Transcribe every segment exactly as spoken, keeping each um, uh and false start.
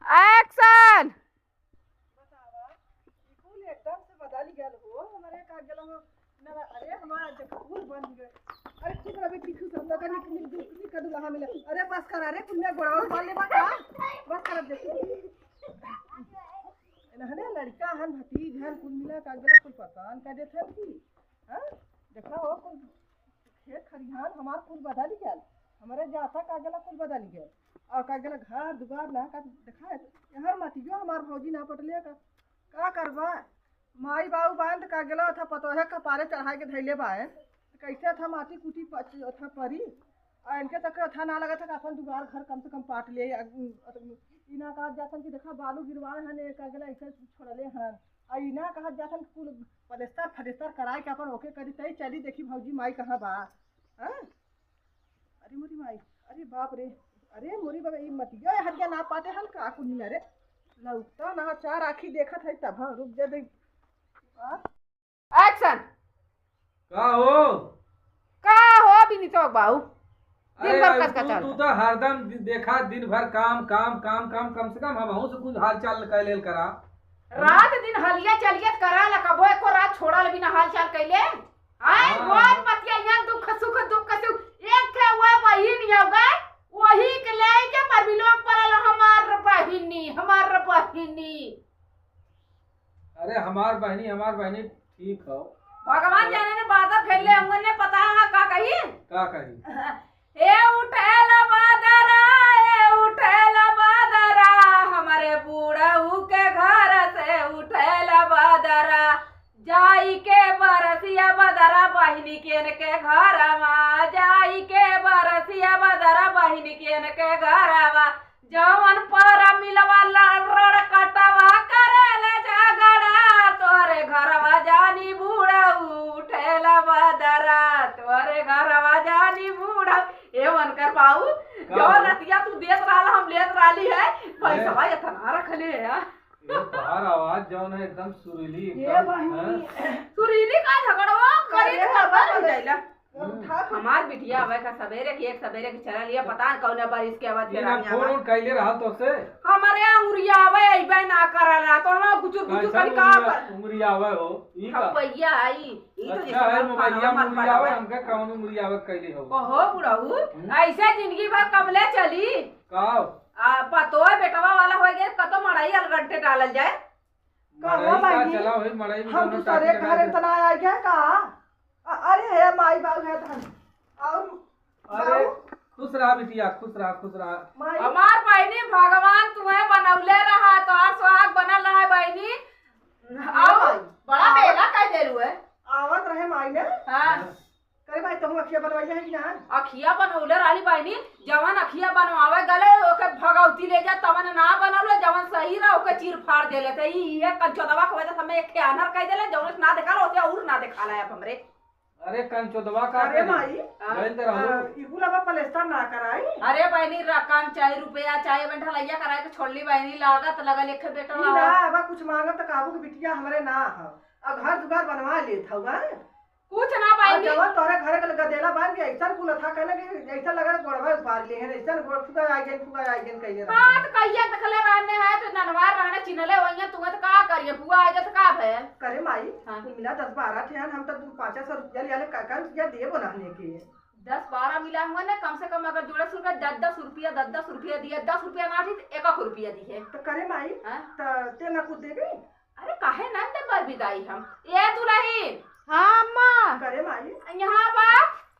Action! बतावा, ई कुल एकदम से बदल गयल हो, हमरे का गेल हो, ना, अरे हमार देख कुल बन गए। अरे चुप रह बेटी, खुश हम लोग का निक, निक, निक, निक कर दुल्हा मिला। अरे बस कर, अरे कुल में गोड़वा उठा ले बा का? बस कर अब देखी। इन्हने लड़का हन, भतीज हन, कुल मिला का गेला कुल परेशान कर देत हन की। हाँ? देखा हो कुल खेत खरिहान हमार कुल बदल गयल, हमरे जाता का गेला कुल बदल गयल। और का गेला घर दुआर ना का देखा है, हर मटियो हमार भौजी ना पटले का, का करबा? माई बाऊ बांध का गेला था पतोहे कपारे चढ़ाए के धैले बाए, तो कैसे था माटी कूटी पच-, था परी, और इनके तक था ना लगा था कि अपन दुआर घर कम से कम पाट ले, अ, अ, ई ना कहत जातन कि देखा बालू गिरवाए हन, एक का गेला ऐसे छोड़ले हन, और ई ना कहत जातन कि कुल पलेस्तर फलेस्तर कराए के अपन ओके करी, तई चली देखी भौजी माई कहाँ बा। हाँ? अरे मोरी माई, अरे बाप रे, अरे मोरी बाबा, ई मटिया हटिया ना पाटे हन का कुनिया रे, लौकता ना चार आँखी देखत है तब, हाँ, रुक जा दे। हाँ? Action! का हो? का हो बिनीतवा बाऊ? दिन अरे भर यार, कस तू, कचाल तू कर। तो हरदम दि-, देखा दिन भर काम, काम, काम, काम, कम से कम हमहू से कुछ हाल चाल कह लेल करा। रात दिन हलिया चलियत करा ला, कबो एको रात छोड़ा ले बिना हाल चाल कैले। आय, हाँ। रोज बतिया यहाँ दुख सुख, दुख सुख। एक ठे वो बहिन हो गए, वही के लेके पर बिलोक परल हमार बहिनी, हमार बहिनी। अरे हमार बहिनी, हमार बहिनी ठीक हो। भगवान जाने ने बादर फैले हमने पता है का कही? का कही? ए उठेला बादरा, ए उठेला बादरा, हमरे बूढ़ऊ के घर से उठेला बादरा। जाई के बरसिया बदरा बहिनी केन के घरमा, जाई के बरसिया बदरा बहिनी केन के घरमा। जवन पर मिलवा लड़ कटवा करेले झगड़ा, तोरे घरवा जानी बूढ़ऊ उठेला बदरा, तोरे घरवा जानी बूढ़ऊ। ए वनकर बाऊ, का जवन हो? रतिया तू देत रहल, हम लेत रहली है, पैसवा ए? इतना रखले है। ये तोहार आवाज जौन है एकदम सुरीली, ये एकदम, बहिनी। हैं? सुरीली का झगड़वा करी अरे, तो खबर हो अरे। जाइला। हम्म। हमार बिटिया आवे का सबेरे की, एक सबेरे की चला लिया, पता न कौन बारिश के आवाज ये ना रानी फोन आवा। उन कैले रहा तो से? हमारे अंगुरिया आवे, अइबे ना करला, तो हम गुचुर गुचुर कैसन करी का उंगुरिया, पर? उंगुरिया आवे हो? ई हम का? भैया आई, ई तो अच्छा जैसे है, हम मोबाइलिया खाना में उंगुरिया आवे, बनावे। हमका कौन उंगुरिया आवे कैले हो? ओहो बुढ़ऊ, हम्म? ऐसे जिंदगी भर कबले चली? का? आ, पतोय बेटवा वाला होइ गए, कतो मड़ई अलगंटे डालल जाए। का मड़ई हुआ का बहिनी? चला होई, मड़ई में हम कौनो दूसरे टाकी घर लगा दे। इतना आ गया का? अ-, अरे हे माई बाबू है धन। और अरे, बाबू? खुश रहा बिटिया, खुश रहा, खुश रहा। माई। हमार बहिनी भगवान तुम्हें बनौले रहा, तोहार सुहाग बनल रहा बहिनी। हाँ और माई। बड़ा बेला कह देलू है। आवत रहे माई ने। हाँ। करे भाई, तहूँ अखिया बनवैले है कि ना? अखिया बनौले रहली बहिनी, जवन अखिया बनवावे गले, ओके भगौती ले जा, तवन ना बनौले, जवन सही रहा, ओके चीर फाड़ देले। त ई, इहे कंचोदवा के वजह से हमें एक ठे आन्हर कह देले, जवन से ना देखाला, ओसे और ना देखाला अब हमरे। अरे कंचोदवा का अरे करी? माई, हाँ। गइल त रहू। आ, इहू लबा पलेस्तर ना कराई? अरे बहिनी, रकम चाहे रुपया, चाहे बंठा लैया कराए के छोड़ली बहिनी, लागत लगल एक ठे बेटवा ई ना, हो। अब कुछ मांगत त काबू के बिटिया हमरे ना ह। आ घर दुआर बनवा लेत हउआ। कुछ ना और बहिनी। जवन तोहरे घरे के गदेला बांध के ऐसन कुल था कहले कि ऐसा लगा गोड़वा उपार ले हैं, ऐसा गोड़ फुगा आ गए, फुगा आ गए कहिए रहे। हाँ, तो कहिए देखले रहने हैं, तो ननवार रहने चिन्हले वही तुम्हें तो का करिए, फुआ आ गए तो का भय? करे माई, हाँ। तू मिला दस बारह ठे हन, हम तो दू पाँच सौ रुपया लिया ले, का, का रुपया देबो ना हने के। दस बारह मिला हुआ ना, कम से कम अगर जोड़े सुन के दस दस रुपया, दस दस रुपया दिए, दस रुपया ना थी तो एक एक रुपया दिए। तो करे माई, हाँ? तो ते ना कुछ देबी? अरे काहे ना दे बर बिदाई हम? ए दुलहिन। हाँ अम्मा। करे माई। यहाँ बा।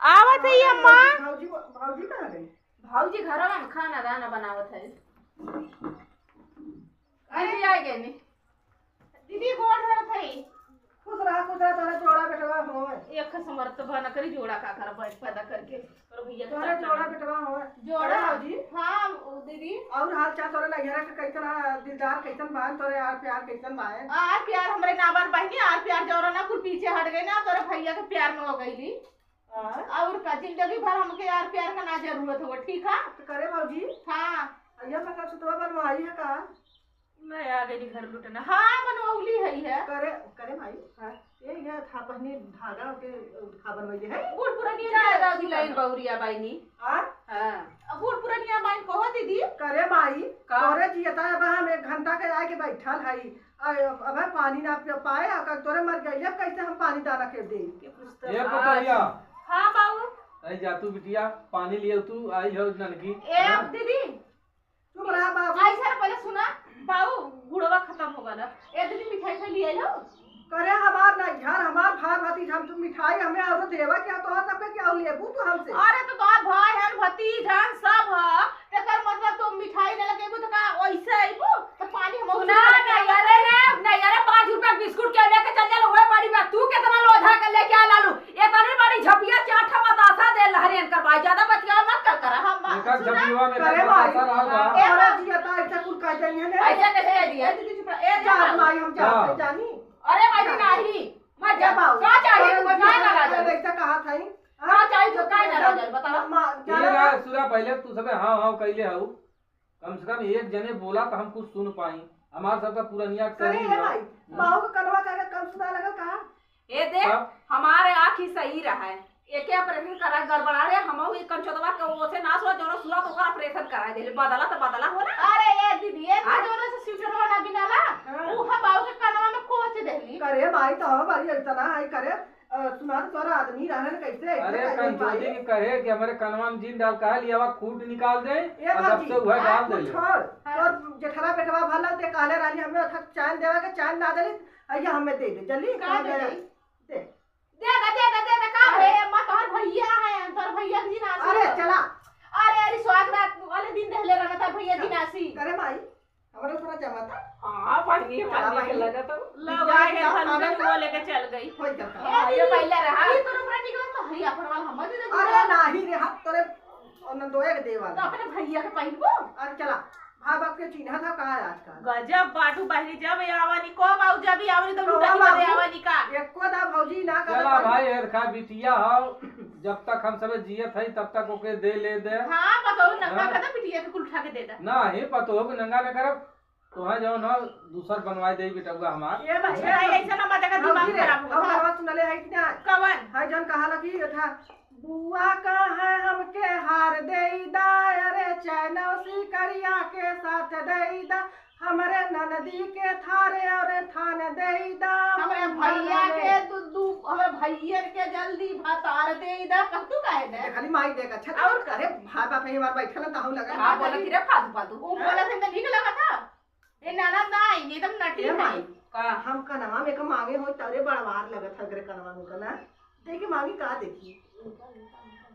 आवत है अम्मा। भौजी, भौजी कहाँ गई? भौजी घर में खाना दाना बनावत है। अरे दीदी आ गए नी। दीदी गोड़ धरत है। खुश रहा, खुश रहा, तोरा जोड़ा बेटवा हो। एक समर्थ बना करी जोड़ा का कर बैठ पैदा करके। और भैया के तोहरे साथ जोड़ा में। बेटवा हो। जोड़ा? अरे भौजी। हाँ, ओ दीदी। और हाल चाल तोरे नैहरा के कैसन है? दिलदार कैसन बा? तोरे यार प्यार कैसन बा? यार प्यार हमरे ना बन बहिनी, यार प्यार जोरा ना कुल पीछे हट गए ना, तोरे भैया के प्यार में हो गईली। हाँ। और का जिंदगी भर हमके यार प्यार का ना जरूरत हो, ठीक है? तो करे भौजी। हाँ। अइया मंगलसूत्रवा बनवाई है का? मैं आ गई घर लुटना। हाँ, बनवली है, है। करे, करे माई। हाँ। ये, ये था पहने धागा के, था बनवाई है। बूढ़ पुरानी चाहे है। दादी लाइन बहुरिया बाइनी। हाँ? हाँ। अब बूढ़ पुरनिया माई कहो दीदी। करे माई, का? तोरे जियता अब हम एक घंटा के आके बैठल हई। आ, अब पानी ना पी पाए, आ, तोरे मर गइले, अब कैसे हम पानी दाना के देई? कि कुछ तो ए बात। पतोहिया। हाँ बाबू। अरे जा तू बिटिया, पानी लिए तू आई हो ननकी। ए हाँ? दीदी, चुप रहा बाबू। आई सर, पहले सुना, बाबू, गुड़वा खत्म हो गया। ए दीदी, मिठाई खा लिए लो। करे हमार नैहर, हमार भाई भतीज, हम तू मिठाई हमें और देवा क्या, तोहर सबके क्या लेबू तू हमसे? अरे तो तोहर भाई हन, भतीज हन, सब ह, तेकर मतलब तू मिठाई ना लगेबू तो का ओइसे अइबू? तो पानी हम सुना, नैहरे में, नैहरे पाँच रुपया बिस्कुट के लेके चल जा, वही बड़ी बात। तू कितना लोधा के लेके आ लालू? इतनी बड़ी झपिया चार ठा बतासा दे लहरेन कर भाई, ज्यादा बतिया मत कर करा। हम एकर सुना। झपिया में करे भाई, बतासा रहल बा। ए अरे बा- जिया ता ऐसे कुल कह जाइए ने। ऐसे कैसे कह दिया? ए दीदी चुप रह। ए जा जा। माई हम जाते हाँ। जानी। अरे भाई जा। नहीं, मत जा। जा बाबू। का चाहिए अरे तू? जा ना राजा। ऐसे कहा था ही। का चाहिए तू? का ना राजा? बता। मा-, ये जा। ना सुना पहले तू सबे हाँ हाँ कैले हऊ। कम से कम एक जने बोला तो हम कुछ सुन पाई। हमार सबका पुरनिया करे सही है है। भाई, हम्म। बाबू के कनवा का कम सुना लगल कहा? ए देख, तब? हमारे आँख ही सही रहा है। एके ऑपरेशन करा गड़बड़ा रे, हम ही कंचोदवा के ओसे ना सुआ, जोनो सुआ तो ओकर ऑपरेशन करा देले। बदला तो बदला होला। अरे ए दीदी, ए हाँ? जोनो से स्वेटर वाला बिनाला, हाँ। ऊ हम बाबू के कनवा में कोच देली। करे माई तो हम बड़ी ऐसा ना है करे। अ, सुना तो तोरा आदमी रहन कैसे, अरे कैसे कंजूसी भाई? के कहे कि हमरे कनवा में जीन डाल, कहा लियावा खूंट निकाल दे, ए और जब बाजी, से वह आ, डाल कुछ दे। छोड़। हाँ। तोर जेठरा बेटवा भला ते कहले रहली हमें अथक चैन देवा के, चैन ना देली, अइया हमें दे दे, जल्दी का कह दे दे। दे। दे। दे दे, दे दे, दे दे, का अरे, है? अम्मा, तोहर भैया है, तोहर भैया की नासी अरे, हो। चला। अरे, अरे, सुहाग रात वाले दिन देहले रहना था भैया की चल। नासी। करे माई, हमरे ऊपर जमा था। हाँ, बहिनी, हमार चला नीक बहिनी। लगा तो। लो, बिटिया आए के हैं, साथ हम खाना तो खा। वो लेके चल गई। होई जाता। हाँ, ये पहले रहा। ये तोरे ऊपर निकला तो है, अपन वाला हम दे दे। अरे, नाही रे, हाथ तोरे, और न दो एक दे वाला। तो अपने भैया के पहिनबो। अरे, चला। भाई बाप के चिन्हा था का आजकल? गजब बाटू बहिनी, जब आवानी, कब आऊ, जब ही आवानी तो तो लुटा के आवानी। आवानी का? एको दा भौजी ना चला करत भाई, एरखा बिटिया हो, जब तक हम सबे जियत हई, तब तक ओके दे ले दे। हाँ, पतोह नंगा हाँ। कर दे, बिटिया के कुल उठा के दे दे। नाही, पतोह के नंगा न करब, तोहे जौन हो, दूसर बनवाए देई बेटउआ हमार। ए भाई, ए भाई, ऐसा ना मत कर, दिमाग भौजी रे, खराब होगा। हम गरबा सुनले है कि ना? कवन? है जौन कहा लगी था, बुआ का है हमके हार देई दा, अरे चैनौसी करिया के साथ देई दा, हमरे ननदी के थारे और थान देई दा। हमरे भैया के दू, दू, हमरे भैया के जल्दी भतार देई दा, कब तू कहे दे? देखली माई देख, अच्छा और करे, भाई बाप ही हमार बैठल त हम लगा हाँ, बोलत ही रे फालतू फालतू। वो बोलत है त नीक लगा था। ए नाना ना आई, एकदम नटी ए है। माई, का? हम कनवा में का मांगे होई, तरे बड़वार लगत है, अगरे कनवा में का ना। देखी मांगी का देखी।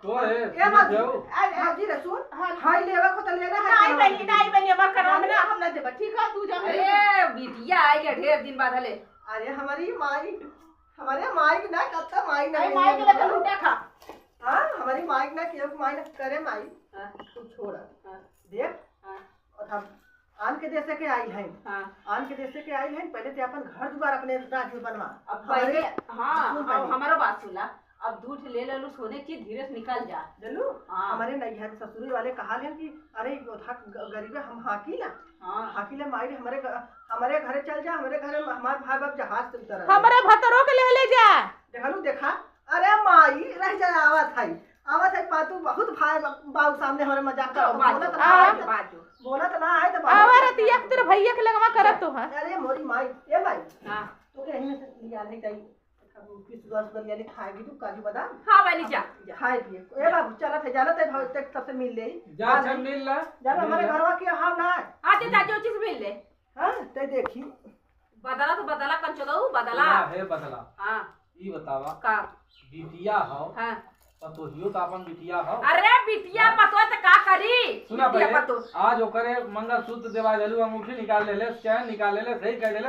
को है? ए बाबू, जाओ। ए, ए, बाबूजी रे सुन, हाँ। हाय लेवे को तो लेना है नहीं कनवा बनी, में। नहीं बनी, हमार कनवा में ना, हम ना देबा, ठीक है, तू जा। अरे, बिटिया आई है ढेर दिन बाद हले। अरे, हमारी माई, हमारे माई के ना, कत्ता माई ना अरे, मिली माई के लगे हमको। लूटा खा। हाँ, हमारी माई के ना, केहू के माई ना करे माई। हाँ। तू छोड़ा। हाँ। देख, हाँ। और हम आन के देश के आइल हैं। हाँ। आन के देश के आइल हैं, पहले ते अपन घर दुआर अपने राज्य में बनवा। अब हमारे पहले, हाँ, सुन हाँ, पहले। हमारो बात सुन ला। अब दूठ ले लेलू सोने की, धीरे से निकल जा। चलू, हाँ। हमारे नैहर ससुरी वाले कहा लेन कि अरे, वो था ग-, गरीबे हम हाकी ला। हाँ। हाकी ले माई रे, हमारे घ-, हमारे घरे चल जा, हमारे घरे म-, हमार भाई बाप जहाज से उतर आए। हमारे भतरो के ले ले जा। देखलू, देखा, अरे माई, रह जा, आवत है, आवत है, पातू बहुत भाई बा-, बाऊ सामने हमारे मजाक तो करत, बाजू, बोलत ना है बाजू, तो, बाजू। बोलत ना है तो बहुत आवा मजाक रतिया करत। तेरे भैया के लगवा करत तो है। अरे मोरी माई, ए माई, हाँ। तो के यहीं में से लिया नहीं चाहिए, किस दस दलिया ले खाएगी तू, काजू बादाम? हाँ, बनी जा। खाए पिए। ए बाबू, चलत है, जानत है, भाव तक सबसे मिल ले। जा, हाँ, अच्छा, नहीं। मिल ला। जान मिल हमारे ला। घरवा के हाल ना है। हाँ, ते जा, जो चीज मिल ले। हाँ, ते देखी। बदला तो बदला, कंचोदऊ, बदला। बदला है, बदला। हाँ। ई बतावा। का? बिटिया हो। हाँ। पतोहियो तो अपन बिटिया हो। अरे, बिटिया हाँ। पतोह तो का करी? सुना बिटिया पहले, पतोह। आज ओकरे मंगलसूत्र देवा देलू, अंगूठी निकाल लेले, चैन निकाल लेले, सही कह देले।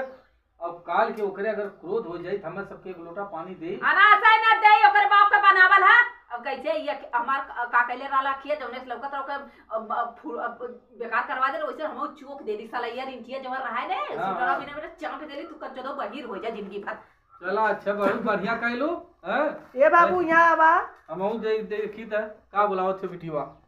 अब काल के ओकरे अगर क्रोध हो जाई, त हमें सबके एक लोटा पानी दे। अनासै न दे, ओकरे बाप का बनावल है। अब कैसे ये हमार का कहले रहला खिया, जौने से लौकत रहो के, अब, अब फु-, अब बेकार करवा देले, वैसे हमहू चोक देली साला, ये रिंटिया जवन रहा है ने, हाँ, सुटरा हाँ। बिना मेरा चांट देली, तू कंचोदऊ बहिर हो जा जिंदगी भर। चला, अच्छा, बहुत बढ़िया कहलू, हैं? ए बाबू, हैं? यहाँ आवा। हमहू दे-, देखी त, का बुलावत हो बिटिया?